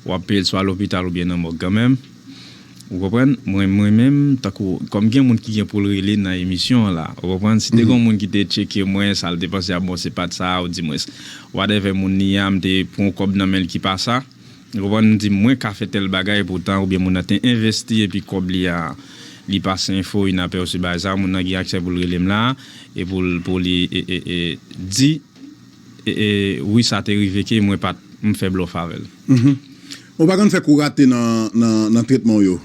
w ap peye l swa lopital oubyen nan mòg kanmenm. Ou konprann? Mwen, mwen menm, tankou, kòm gen moun ki gen pou l rele nan emisyon an la, ou konprann? Si te gen yon moun ki te tcheke mwen, sa l te panse a, bon, se pa t sa, ou di mwen, whatever moun li a, m te pran yon kòb nan men l ki pa sa. Ou konprann, m di, mwen ka fè tèl bagay, poutan, oubyen moun nan te envesti, epi kòb li a, li pase enfo, inapèsi bagay sa, moun nan gen aksè pou l rele m la, e pou l, pou li, e, e, e, di, e, e, wi, sa te rive ke mwen pa t, m fè blòf avè l. Mhm. Ou pa konn fè kou rate nan, nan, nan tretman w yo?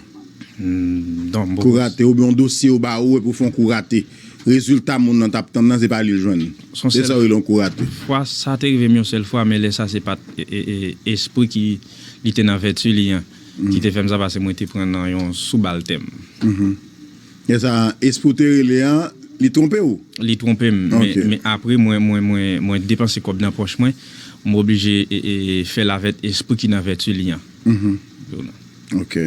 Mm, non, m poko. Kou rate, oubyen yon dosye yo ba ou, epi w fè yon kou rate. Rezilta moun nan t ap tann nan, se pa li l jwenn. Se sa yo rele yon kou rate. Fwa sa te rive m yon sèl fwa, men lè sa se pa t, e, e, e, espri ki li te nan vèti li an, ki te fè m sa, paske mwen te pran nan yon sou bal tèm. Mhm. Lè sa, espri w te rele an, li twonpe w? Li twonpe m, men, men apre mwen, mwen, mwen, mwen depanse kòb nan pòch mwen, m oblije, e, e, fè l avèk espri ki nan vèti li an. Mhm. Ok.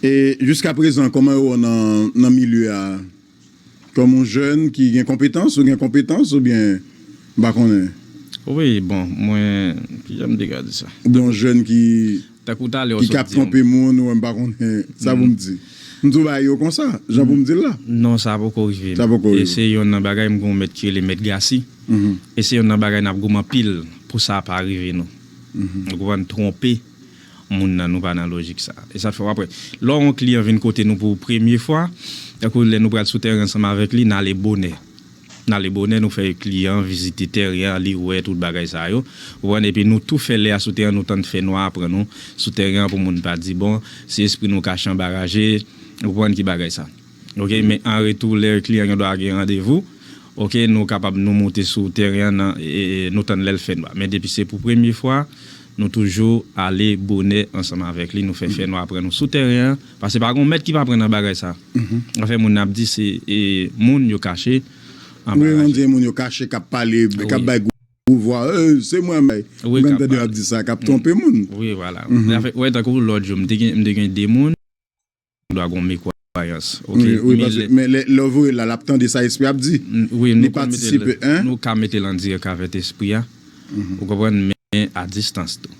E jiskaprezan, kòman yo wè w nan, nan milye a? Kòm yon jèn ki gen konpetans, ou gen konpetans oubyen m pa konnen. Wi, bon, mwen, kijan m te ka di sa? Oubyen yon jèn ki, tankou talè w ki sot di, k ap twonpe moun, ou m pa konnen sa pou m di. M di w bagay yo konsa, jan pou m di l la. Non, sa poko rive m. Sa poko rive. E se yonn nan bagay m gen yon mèt ki rele Mèt Gasi. E se yonn nan bagay n ap goumen anpil pou sa pa rive nou. Nou konprann, twonpe moun nan, nou pa nan lojik sa. E sa fè w apre. Lè yon kliyan vin kote nou pou premye fwa, tankou lè nou pral sou teren ansanm avèk li, n ale bonè. N ale bonè, nou fè kliyan vizite teren an, li wè tout bagay sa yo. Ou konprann? Epi nou tou fè lè a sou teren, nou tann fè nwa pran nou sou teren an pou moun pa di, bon, se espri nou kache anba raje, ou konprann ki bagay sa. Oke, men an retou, lè kliyan gen dwa gen randevou, oke, nou kapab nou moute sou teren an, nan, e, e, nou tann lè l fè nwa. Men depi se pou premye fwa, nou toujou ale bonè ansanm avèk li, nou fè fè nwa pran nou sou teren an, paske pa gen yon mèt ki pa pran nan bagay sa. Anfen, moun ap di se, e, moun yo kache anba raje. Wi, moun yo kache k ap pale, k ap bay gwo, gwo vwa, "Eh, se mwen, men." Wi, ou konn tande yo ap di sa, k ap twonpe moun. Wi, vwala. Wè, tankou lòt jou, m te gen, m te gen de moun, dwa gon mekwayans. Oke, wi, wi, men paske, lè, men lè, lè w voye l la, l ap tande sa espri ap di. Wi, li patisipe, en? Nou ka mete l an dirèk avèk espri a. Ou konprann, men a distans tou.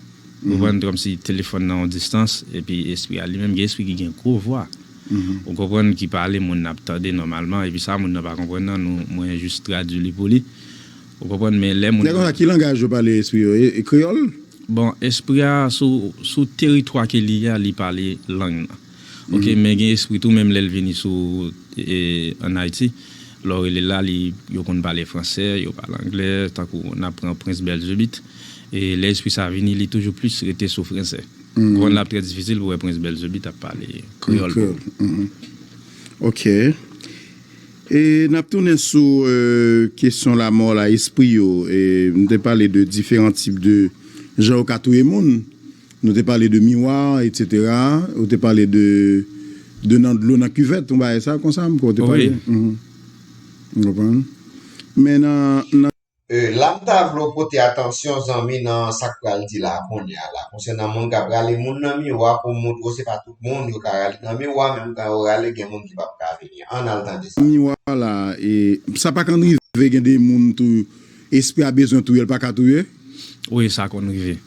Ou konprann, kòmsi telefòn nan yon distans, epi espri a li menm, gen espri ki gen gwo vwa. Ou konprann, ki pale, moun nan ap tande nòmalman, epi sa moun nan pa konprann nan, nou, mwen jis tradui li pou li. Ou konprann, men lè moun nan... Lè konsa, ki langaj yo pale espri yo? E, e kreyòl? Bon, espri a sou, sou teritwa ke li ye a, li pale lang nan. Oke, men gen espri tou, menm lè l vini sou, e, ann Ayiti, lè w rele l la, li, yo konn pale fransè, yo pale anglè, tankou n ap pran Prens Bèlzebit. E lè espri sa vini, li toujou plis rete sou fransè. Ou konprann, l ap trè difisil pou w wè Prens Bèlzebit ap pale kreyòl pou ou. Oke. E n ap tounen sou, e, kesyon lanmò la, espri yo. E nou te pale de diferan tip de jan yo ka touye moun. Nou te pale de miwa, etsetera. Ou te pale de, de nan dlo, nan kivèt, yon bagay sa, konsa, m kwè w te pale. Wi. Ou konprann? Men nan, nan E, la m ta vle w pote atansyon, zanmi, nan sa k pral di la, kounye a la, konsènan moun k ap rale moun nan miwa pou montre w se pa tout moun yo ka rale nan miwa, menm kan yo rale, gen moun ki p ap ka vini. Ann al tande sa. Miwa la, e, sa pa konn rive gen de moun tou, espri a bezwen touye l, pa ka touye? Wi, sa konn rive.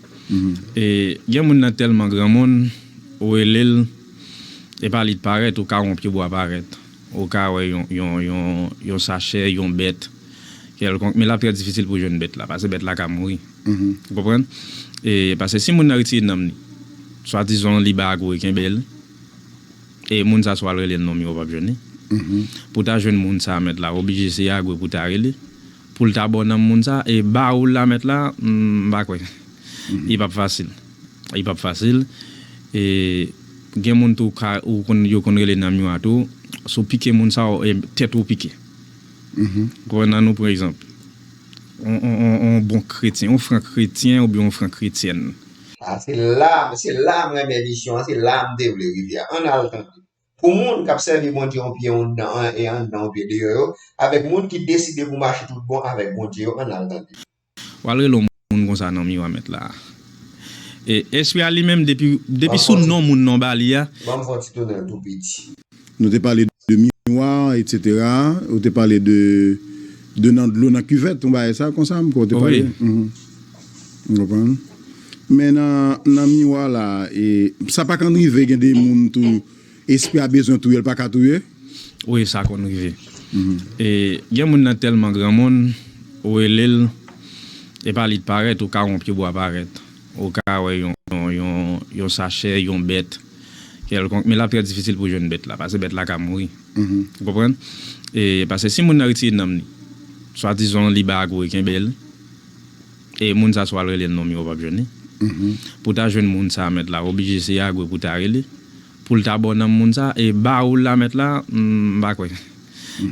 E, gen moun nan tèlman granmoun, ou rele l, e pa li t parèt, ou ka wè yon pye bwa parèt. Ou ka wè yon, yon, yon, yon sachè, yon bèt kèlkonk, men l ap trè difisil pou jwenn bèt la, paske bèt la ka mouri. Ou konprann? E, paske si moun nan retire nanm li, swadizan li bay agwo e kenbe l, e moun sa swa l rele l non, men ou p ap jwenn li. Pou w ta jwenn moun sa, mèt la, oblije se agwo pou w ta rele. Pou l ta ba w nanm moun sa, e ba ou l la, mèt la, m pa kwè. Li p ap fasil. Li p ap fasil. E gen moun tou ka, ou konn, yo konn rele nan miwa tou, si w pike moun sa, e tèt ou pike. Ou konprann, ann nou pran egzanp. On, on, on, on bon kretyen, on fran kretyen oubyen on fran kretyèn. A, se la, se la m renmen misyon an, se la m te vle rive a. Ann al tande. Pou moun k ap sèvi Bondye yon pye anndan, an, e anndan yon pye deyò yo, avèk moun ki deside pou mache tout bon avèk Bondye yo, ann al tande. W al rele yon moun konsa nan miwa, mèt la. E espri a li menm, depi, depi sou non moun nan ba li a. Ban m fè yon ti tounen l tou piti. Nou te pale de miwa, etsetera. Ou te pale de, de nan dlo, nan kivèt, yon bagay sa, konsa, m kwè w te pale. Wi. M konprann. Men nan, nan miwa la, e, sa pa konn rive gen de moun tou, espri a bezwen touye l, pa ka touye? Wi, sa konn rive. E, gen moun nan tèlman granmoun, ou rele l, e pa li t parèt, ou ka wè yon pye bwa parèt. Ou ka wè yon, yon, yon, yon sachè, yon bèt kèlkonk, men l ap trè difisil pou jwenn bèt la, paske bèt la ka mouri. Ou konprann? E, paske si moun nan retire nanm li, swadizan li bay agwo e kenbe l, e moun sa swa l rele l non, men ou p ap jwenn li. Pou w ta jwenn moun sa, mèt la, oblije se agwo pou w ta rele. Pou l ta ba w nanm moun sa, e ba ou l la, mèt la, m pa kwè.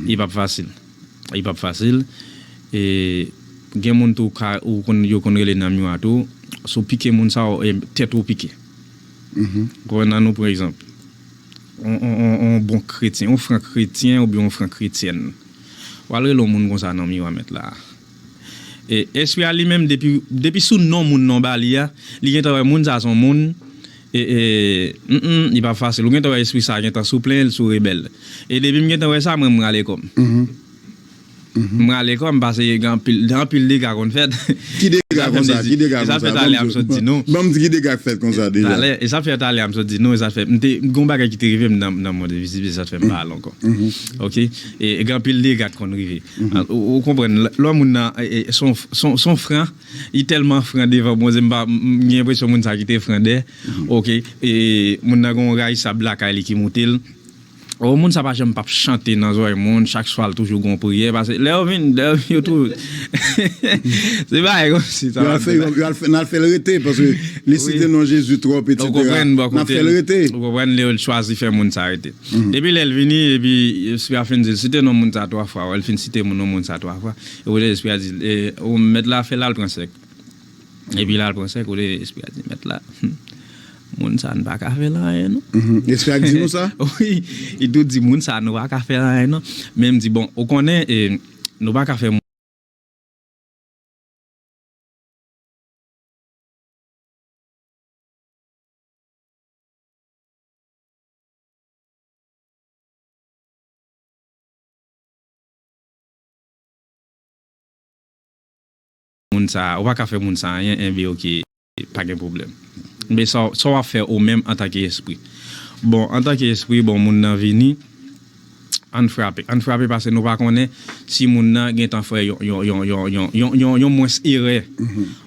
Li p ap fasil. Li p ap fasil. E gen moun tou ka, ou konn, yo konn rele nan miwa tou, si w pike moun sa, e tèt ou pike. Ou konprann, ann nou pran egzanp. On, on, on, on bon kretyen, on fran kretyen oubyen on fran kretyèn. W al rele yon moun konsa nan miwa, mèt la. E espri a li menm, depi, depi sou non moun nan ba li a, li gentan wè moun sa se yon moun e, e, mm, mm, li p ap fasil. Ou gentan wè espri sa gentan sou plen, l sou rebèl. E depi m gentan wè sa, mwen, m rale kò m. M rale kò m, paske gen anpil, gen anpil dega konn fèt. Ki dega konsa? Ki dega konsa? E sa fè talè a m sot di nou. Ban m di ki dega k fèt konsa deja. Talè, e sa fè talè a m sot di nou, e sa fè, m te, gon bagay ki te rive m nan, nan mond envizib, e sa fè m pa al ankò. Oke? E, e gen anpil dega k konn rive. Ou, ou konprann, lè, lè moun nan, e, e, son, son, son fran, li tèlman fran devan Bondye, m pa, m, m gen enpresyon moun sa ki te fran dèyè. Oke? E moun nan gen yon rayisab lakay li ki moute l. O, moun sa pa janm p ap chante nan zòrèy moun, chak swa l toujou gon priyè, paske lè yo vin, lè yo tou, se bagay kòmsi sa. Yo al fè, yo al fè, n al fè l rete, paske li site non Jezi twòp, etsetera. N ap fè l rete. Ou konprann, lè yo chwazi fè moun sa rete. Epi lè l vini, epi espri a fin di l, site non moun sa twa fwa, wè, l fin site non moun sa twa fwa, epi lè espri a di l, e, o, mèt la fè l al pran sèk. Epi l al pran sèk, kote espri a di, mèt la, hmm, moun sa a, nou pa ka fè l anyen, non. Espri a di nou sa? Wi, li tou di, moun sa a, nou pa ka fè l anyen, non. Men m di, bon, ou konnen, e, nou pa ka fè moun moun sa, ou pa ka fè moun sa anyen, enben oke, pa gen pwoblèm. Men sa, sa w ap fè ou menm antanke espri. Bon, antanke espri, bon, moun nan vini, ann frape. Ann frape paske nou pa konnen si moun nan gentan fè yon, yon, yon, yon, yon, yon, yon, yon mwens erè.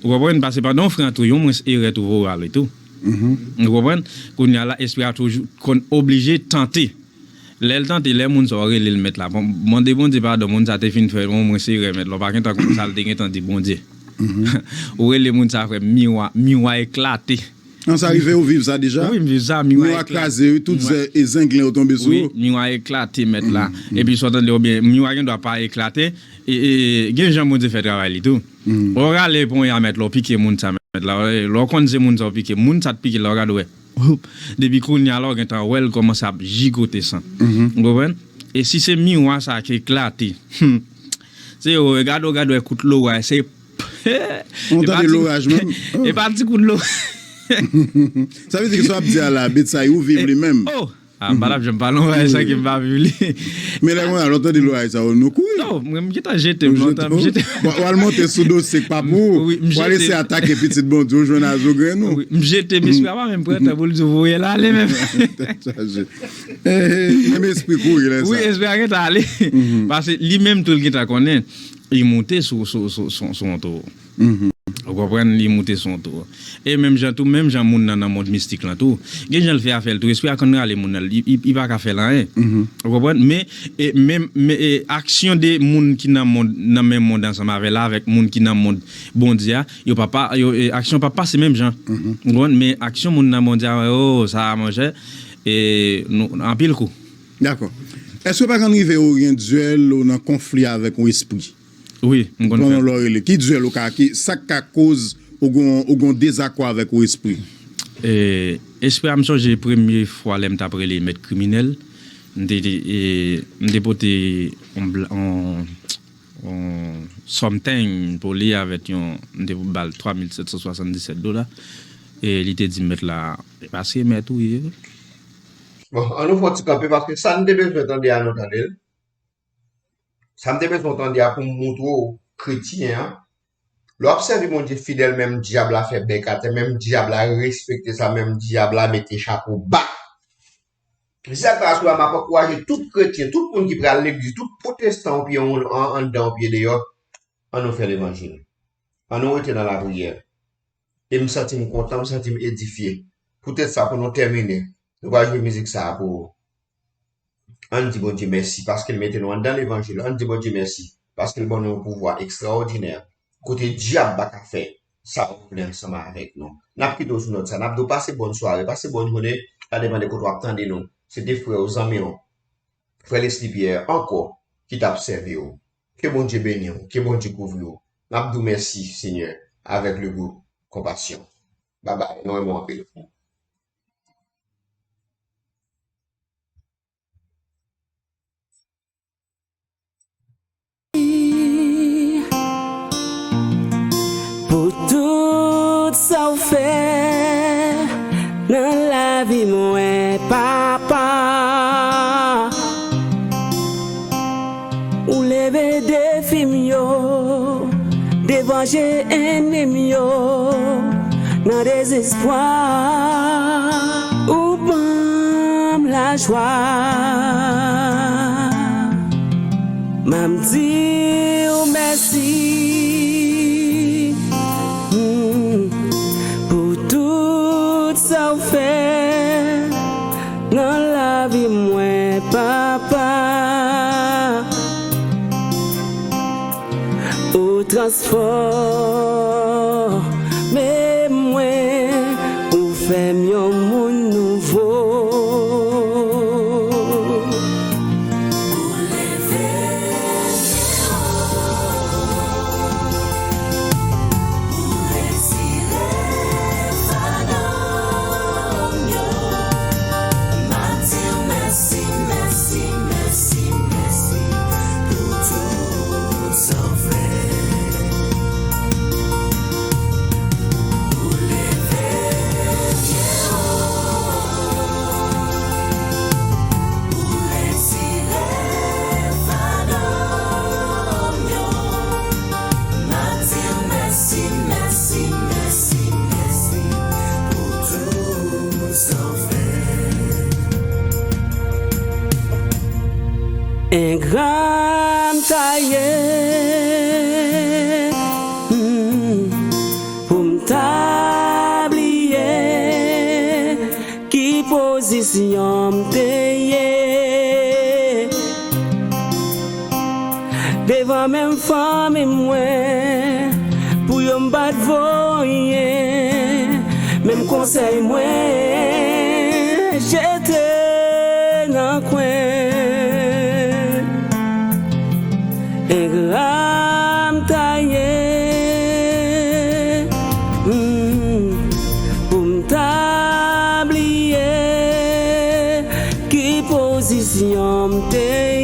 Ou konprann? Paske pandan w fran tou, yon mwens erè tou voye w ale tou. Ou konprann? Kounye a la, espri a toujou konn oblije tante. Lè l tante, lè moun sa w rele l mèt la. Bon, mande Bondye padon, moun sa te fin fè yon mwens erè mèt la. Ou pa gentan konn sa l te gentan di Bondye. Ou rele moun sa frè m, miwa, miwa eklate. An, sa rive ou viv sa deja? Wi, m viv sa, miwa eklate. Miwa kraze, wi, tout zè-, e zenglen yo tonbe sou yo. Wi, miwa eklate mèt la. Epi sa w tande, oubyen miwa gen dwa pa eklate, e, e, gen jan Bondye fè travay li tou. Ou rale ponya mèt la, ou pike moun sa mèt la. Lè w konn se moun sa w pike, moun sa t pike la, w gade w wè. Hop, depi kounye a la, w gentan wè l kòmanse ap jigote san. Ou konprann? E si se miwa sa ki eklate, hmm, se yo, gade w, gade w, kout loway, se, e pa ti, loraj menm. E pa ti kout loway. Sa vle di ke sa w ap di a la, Betsay, ou viv li menm. Oh! Ah, m pa t ap janm pale yon bagay sa ke m pa viv li. Men lè konnya, lè w tande loraj sa yo, nou kouri. Non, mwen, m gentan jete m lontan, m jete. W al monte sou dosye k pa pou ou. Wi, m jete. W al eseye atake pitit Bondye, w jwenn a zo grenn ou. Wi, m jete, m, espri a pa menm pran tan pou l di w voye l ale menm. Tèt chaje. Menm espri kouri lè sa. Wi, espri a gentan ale. Paske li menm tou l gentan konnen, li moute sou, sou, sou, sou, sou yon towo. Ou konprann, li moute sou yon towo. E menm jan tou, menm jan moun nan nan mond mistik lan tou, gen jan l fè afè l tou, espri a konn rale moun nan, li, li, li pa ka fè l anyen. Ou konprann? Men, e, menm, men, e, aksyon de moun ki nan mond, nan menm mond ansanm avè l, avèk moun ki nan mond Bondye a, yo pa, pa, yo, e, aksyon pa pase menm jan. Ou konprann? Men aksyon moun nan Bondye a, oh, sa a, monchè, e, nou, anpil kou. Dakò. Èske w pa konn rive ou gen dyèl ou nan konfli avèk yon espri? Wi, m konn fè. Pandan lè w rele, ki dyèl ou ka, ki, sa k ka koz ou gon, ou gon dezakò avèk yon espri? E, espri a, m sonje premye fwa lè m t ap rele mèt kriminèl, m te, te, e, m te pote yon bla-, yon, yon something pou li avèk yon, m te ba l twa mil sèt san swasanndisèt dola. E li te di mèt la, e paske mèt ou ye. Bon, an nou fè yon ti kanpe paske sa n te bezwen tande a nou tande l. Sa m te bezwen w tande a pou m moutre w kretyen an. Lè w ap sèvi Bondye fidèl, menm dyab la fè bèk atè, menm dyab la respekte sa, menm dyab la mete chapo ba. Se sa k fè aswè a m ap ankouraje tout kretyen, tout moun ki pral legliz, tout pwotestan ou pye an, an, anndan ou pye deyò, an nou fè levanjil. An nou rete nan lapriyè. E m santi m kontan, m santi m edifye. Poutèt sa, pou nou tèmine, nou pral jwe mizik sa a pou Ann di Bondye mèsi paske l mete nou anndan levanjil. Ann di Bondye mèsi paske l ban nou yon pouvwa ekstraòdinè kote dyab pa ka fè sa ou vle ansanm avèk nou. N ap kite w sou nòt sa. N ap di w pase bòn sware, pase bòn jounen. Sa depann de kote w ap tande nou. Se te frè w, zanmi w, frè Leslie Pierre ankò ki t ap sèvi w. Ke Bondye beni w, ke Bondye kouvri w. N ap di w mèsi, Senyè, avèk le groupe Compassion. Babay, nou renmen w anpil. Pou tout sa w fè. Nan lavi mwen, papa, ou leve defi m yo devan je ènmi m yo. Nan dezespwa, ou ban m lajwa. M ap di w mèsi, mm, pou tout sa w fè nan lavi mwen, papa. Ou transfòme mwen, ou fè m yon moun nouvo. Ou leve m deyò, ou retire fado m yo. M ap di w mèsi, mèsi, mèsi, mèsi pou tout sa w fè. Ou leve m deyò, ou retire fado m yo. M ap di w mèsi, mèsi, mèsi, mèsi pou tout sa w fè. Engra m ta ye, mm, pou m ta bliye ki pozisyon m te ye. Devan menm fanmi mwen, pou yo m pa t vo anyen, menm konsèy mwen jete nan kwen. Engra m ta ye, mm, pou m ta bliye ki pozisyon m te